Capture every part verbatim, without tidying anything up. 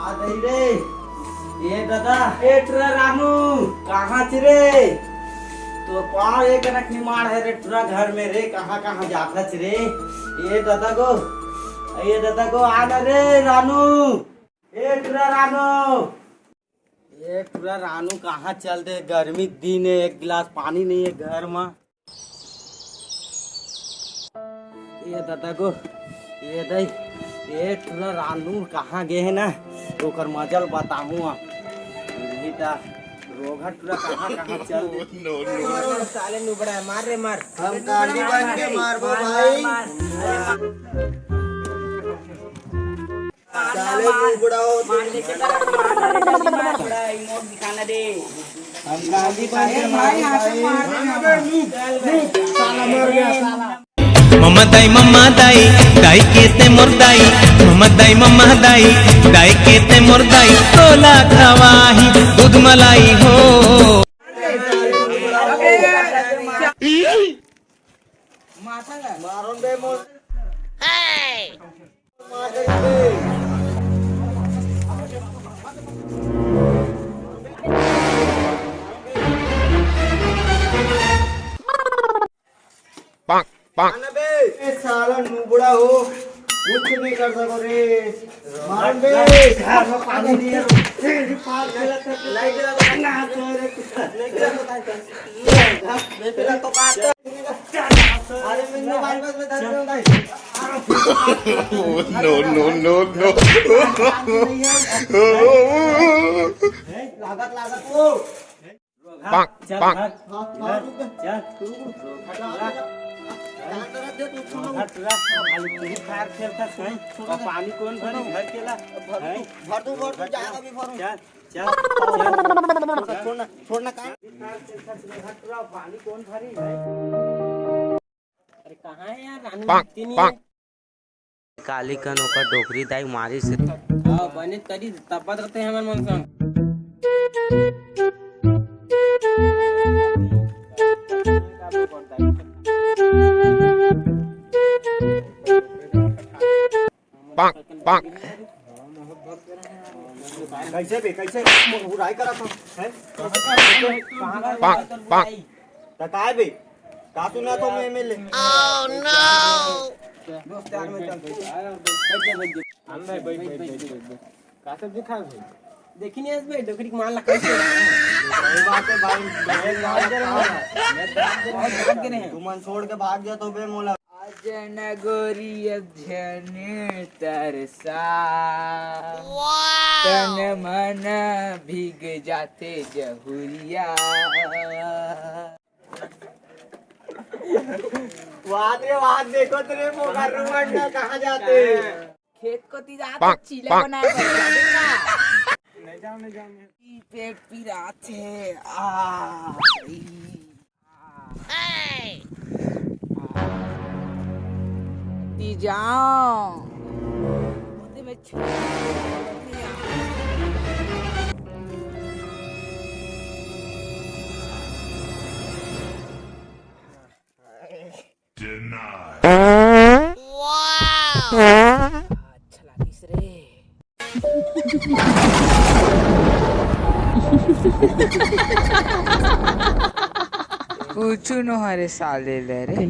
आ गई रे। ए दादा, ए टुरा रानू, कहाँ च रे? तोर पाँव एक कनक निमाड़ है रे टुरा घर में रे, कहाँ कहाँ जाथच रे? ए दादा गो, ए दादा गो, आ ना रे रानू। ए टुरा रानू, ए टुरा रानू, कहाँ चल दे? गर्मी दिन है, एक गिलास पानी नहीं है घर में। ए दादा गो, ए दाई, ए टुरा रानू कहाँ गे हे ना, ओकर मजा ल बताहूँ आ। इही ता रोगहा टुरा कहाँ कहाँ चल दे। No, no। साले नुबड़ा है, मार रे मार। हम कांदी बन के मारबो भाई। साले नुबड़ा हो। मार दे के तरफ मार दे, जल्दी मार। बड़ा इमोट दिखाना दे। हम गांधी बन के भाई, यहाँ से मार देना। साला मर गया, साला। ममा दाई, ममा दाई, दाई के ते मोर दाई। ममा दाई, ममा दाई, दाई के ते मोर दाई। तोला खवाही दूध मलाई हो। मारो बे मोर। पाक, पाक। आना बे, ए साला नुबड़ा हो, कुछ नहीं कर सको रे। मार बे, पानी नहीं है। तेरी पास गलत है। नहीं गिरा तो ना, नहीं गिरा तो नहीं गिरा तो अरे, मैं मार बस में धर रहा हूँ भाई। No, no, no, no। लागत, लागत वो। पाक, चल, पाक। भाग, भाग, भाग, रुक जा। चल। रुक, रुक। भाग, भाग। भाग, भाग, देख, रुक, रुक। भाग, भाग, भाग। खाली तू ही फायर खेलता है। और पानी कौन भरी घर के ला? भर हैं? दू, भर दू, भर दू, जाएगा अभी भरूं। चल, चल, चल। छोड़ना, छोड़ना, छोड़ना काम। अरे कहाँ है यार रानू? पाक, दिखती नहीं पाक। है। काली कन ओकर डोकरी दाई मारिस। हाँ, बने तरी तपत रहते हैं हमर मन संग। पाक, पाक। कैसे बे, कैसे मुरमुराई करत हो, हैं? पाक, पाक। त काय बे? का सुना तो मैं एमएलए? Oh no! दोस्त यार, मैं चलता हूँ। हम भाई, बैठ, बैठ, बैठ, बैठ, बैठ। का सब्जी खाए भाई? देखी नहीं आज भाई, डोकरी के माल लगा के। सही बात है भाई, भाग गए हैं। तुमन छोड़ के भाग जा तो बे मोला। आजा ना गोरी अब झन तरसा, तन मन भीग जाते जहुरिया। वाह रे वाह, देखो तेरे मोगा रुमंडा कहाँ जाते? खेत कोती जात पाक, चीला पाक। बनाए बर जाबे का? नहीं जाओ, नहीं जाओ, नहीं। ई पेट पिरात हे। आ, ई। ती जाओ। ओते में छू-, Denied। अच्छा लागिस रे। पूछू नो हरे साले ले रे।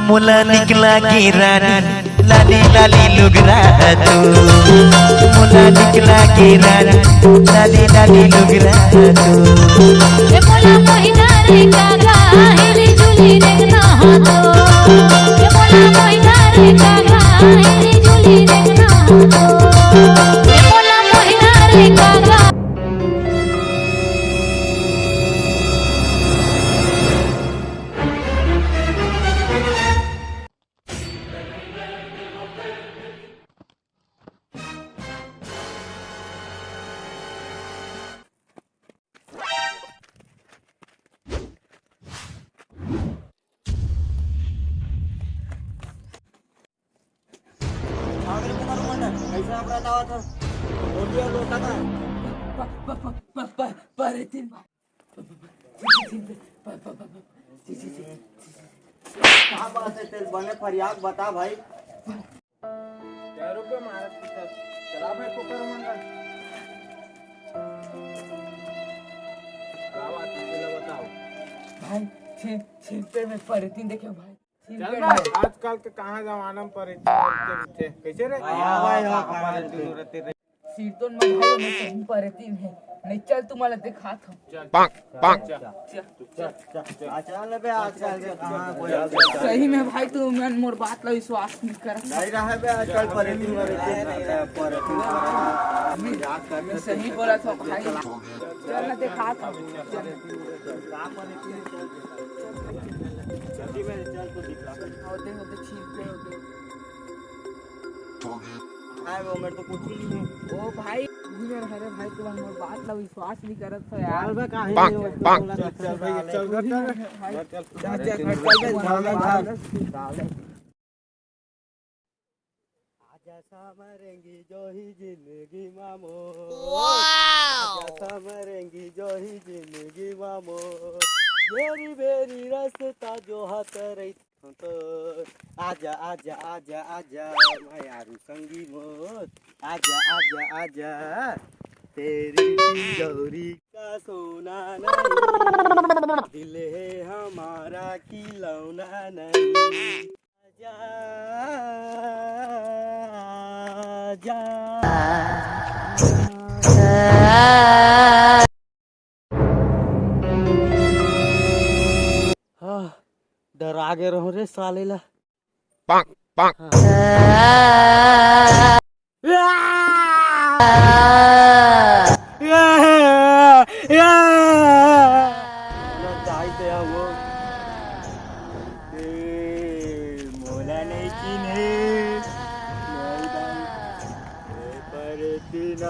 मोला निकला के रानी, लाली लाली लुगरा तू। मोला निकला के रानी, लाली लाली लुगरा तू। ए मोला मोहिना रे काका, हेली झूली देखना हो तो। ए मोला मोहिना रे काका, हेली झूली देखना हो तो। ए मोला मोहिना रे काका। क्या बतावा था? रोटी और लोटा का। प-, प-, प-, प-, प-, परेतिन भाई। का बात है, तेल बने फरियाद बता भाई। क्या रुपये मारत तू सब? चला भाई, पोकर मन ला। का बात है, तेला बताओ। भाई, छे-, छिलपे में परेतिन देखे भाई। चल छिलपे भाई, में। आजकल के कहाँ जमाना में परेतिन करते उठे। कैसे रे? हाँ, भाई, हाँ, कहाँ हाँ, परेतिन हाँ। रहते रे? सीतोन में भाई, मैं कहीं परेतिन है। नहीं, चल, तुम्हारा दिखात हूँ। चल, चल, चल, चल। चल, चल, चल। आजकल बे, आजकल के कहाँ कोई सही में भाई, तू मन मोर बात ला विश्वास नहीं कर। नहीं रहे बे, आजकल परेतिन वरेतिन, परेतिन, परेतिन। मजाक करते मैं सही बोला था भाई। चल ना, दिखा था। चल। जल्दी में चल, तो दिखा। होते, होते, ठीक पे होते। हाय, वो मेरे तो कुछ ही नहीं है। ओ भाई, बुझे रहे रे भाई, तू हमर बात ला विश्वास नहीं करत हो यार। चल बे, काहे नहीं हो? चल, चल भाई, चल घर चल। भाई, चल, चल, चल, चल, चल, चल, चल, चल, चल। आजा सामरेंगी जो ही जिंदगी मामो। आजा सामरेंगी जो ही जिंदगी मामो। बेरी बेरी रास्ता जो हाथ रही तो। आजा, आजा, आजा, आजा, मायारू संगी मोर। आजा, आजा, आजा, तेरी तिजोरी का सोना नहीं, दिल है हमारा खिलौना नहीं। आजा, आजा। हाँ, डरा गे रहूं रे साले ला। पाक, पाक। हाँ। ए, मोला नहीं चिन्हे। नहीं दाई। ए, परेतिन।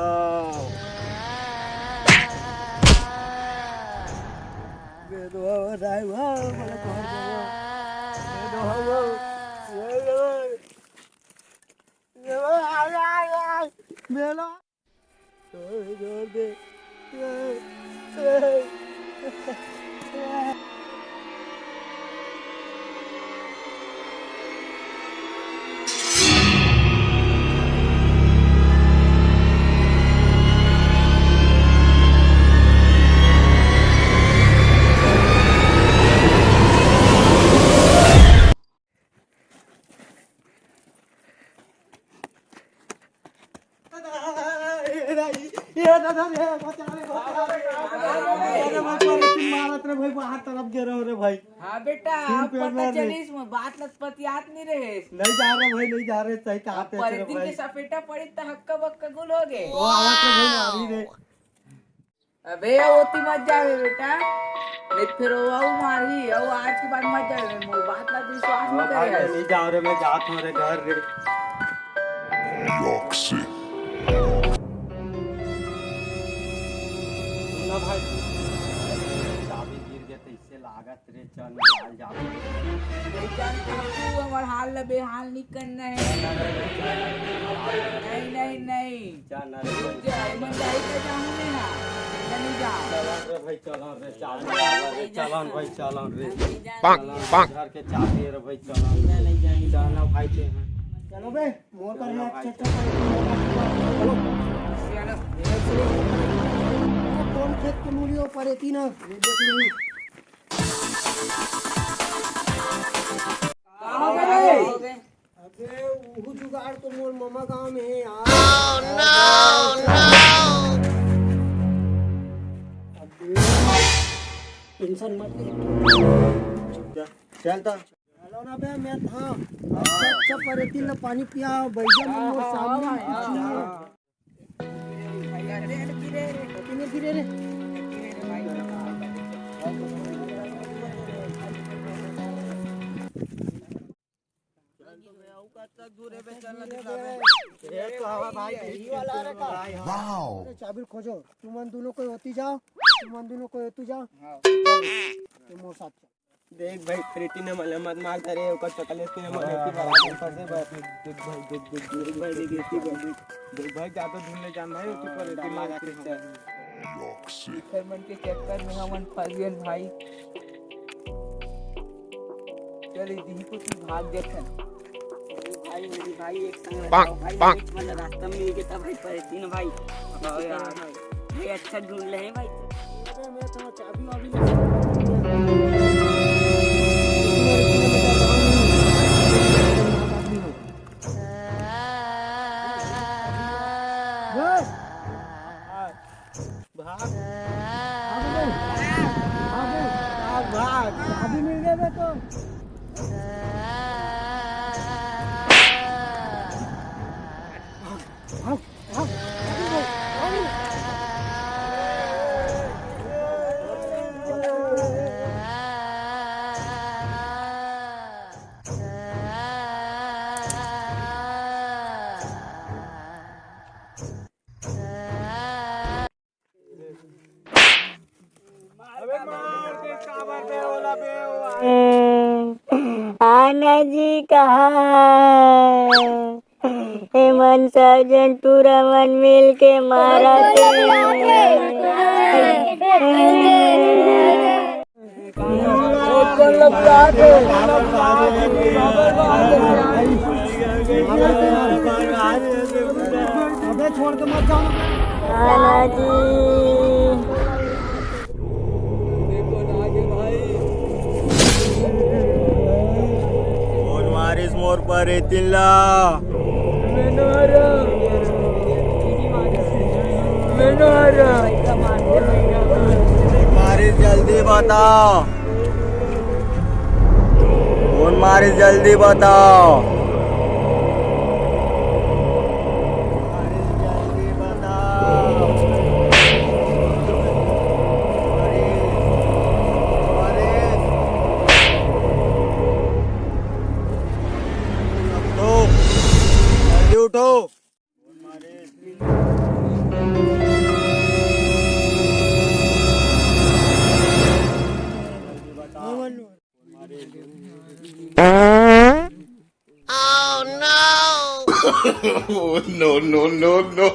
दे दो, दाई, वाह, बोला, कौन दे दो? दे दो, दे दो। दे दो, आ, आ, आ, मेला। छोड़ दे। ए दादा रे, बचा रे, बचा रे। अरे भाई, परेतिन मारत रे भाई, बाहर तरफ गे रहो रे भाई। हाँ बेटा, अब पता चलिस, मैं बात लत पतियात नहीं रहे। नहीं जा रहे भाई, नहीं जा रहे, सही कहा थे रे भाई। परेतिन के सपेटा पड़ी त हक्का बक्का गुल हो गए। वो आवत रे भाई, मारी रे। अबे ओती मत जावे बेटा, नहीं फिर वो अउ मारही, अउ आज के बाद मत जावे, मोर बात ला तू विश्वास मत करे। नहीं जाओ रे, मैं जात हूँ रे घर रे। सुना भाई, चाबी गिर गया तो इससे लागत रे चल, निकाल जा। नहीं जानता तू, हमर हाल ल बेहाल नहीं करना है। नहीं, नहीं, नहीं। जा ना रे। रुक जा, मैं जाई तो जाऊँ नहीं ना। मैं नहीं जाऊँ। चलन रे भाई, चलन रे, चाबी रे, चलन भाई, चलन रे। नहीं जाना। चलन रे, घर के चाबी रे भाई, चलन। मैं नहीं जाऊँ। जाना भाई ते हैं। चलो बे, मोर कर चलो भाई, अच्छे अच्छे चलो। चलो। चलो। कौन खेत के मूली हो परेतिन, ये देख ली। का हो गे रे? अबे, उहू जुगाड़ तो मोर ममा गांव में है यार। अबे, टेंशन मत ले। चल तो। चलो ना बे, मैं था। अच्छा, अच्छा, परेतिन ला पानी पिया, बैजन में मोर सामने में कुछ नहीं है। अरे, चाबी खोजो, तुमन दोनों कोई होती जाओ, तुमन दोनों कोई होती जाओ, तुम मोर साथ चलो। देख भाई, प्रीति ने मले मत मार, तेरे ओकर चॉकलेट ने मले की बराबर फंसे बा। देख भाई, देख, देख, देख, देख भाई, देख, देख, देख, देख भाई, ज्यादा दूर ले जान भाई, ओकर प्रीति मार के चल। फिर मन के चक्कर में हमन फंस गए भाई। चल, इधर ही कुछ भाग देते हैं। भाई, मेरी भाई, एक संग पाक, रखो भाई, पाक। बीच वाला रास्ता मिल गया था भाई, परेशान भाई। हाँ यार। भाई, अच्छा ढूंढ ले हैं भाई। अबे, मैं तो चाबी वाबी नहीं। भाग। भाग, भाग। भाग, भाग। चाबी मिल गया बे तो। भाग, भाग, भाग। आना जी कहा, एमन सब झन टूरा मन मिल के मारा थे। अबे छोड़ के मत जाओ। आना जी। कोन मारिस मोर परेतिन ला? मारिस, जल्दी बताओ। कोन मारिस, जल्दी बताओ। उठो, जल्दी उठो। Oh no! Oh, no, no, no, no.